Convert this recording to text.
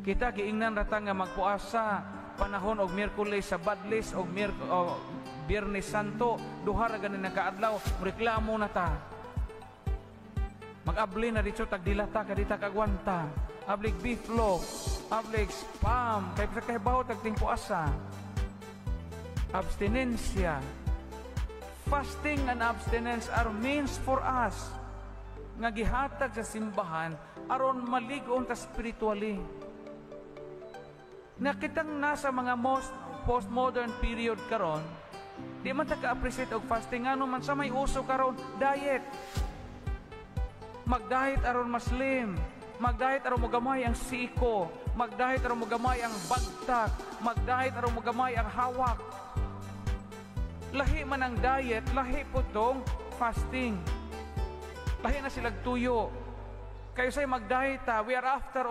Kita giingnan ra ta nga magpuasa panahon og Miyerkules sa Badlis og o Biyernes Santo, duha ra gani nakaadlaw, reklamo na ta. Mag-abli na dito tag dilata ka dita kagwanta. Ablig beef loaf, ablig spam, kay sa kahibaw tag tingpuasa. Abstinensya. Fasting and abstinence are means for us nga gihatag sa simbahan aron malig-on ta spiritually. Nakitang nasa mga most postmodern period karon, di man ta ka-appreciate og fasting, ngano man sa may uso karon diet. Mag-diet aron mas slim, mag-diet aron mogamay ang siko, mag-diet aron mogamay ang bagtak, mag-diet aron mogamay ang hawak. Lahi man ang diet, lahi po tong fasting. Lahi na silag tuyo. Kayo say mag-diet ta, we are after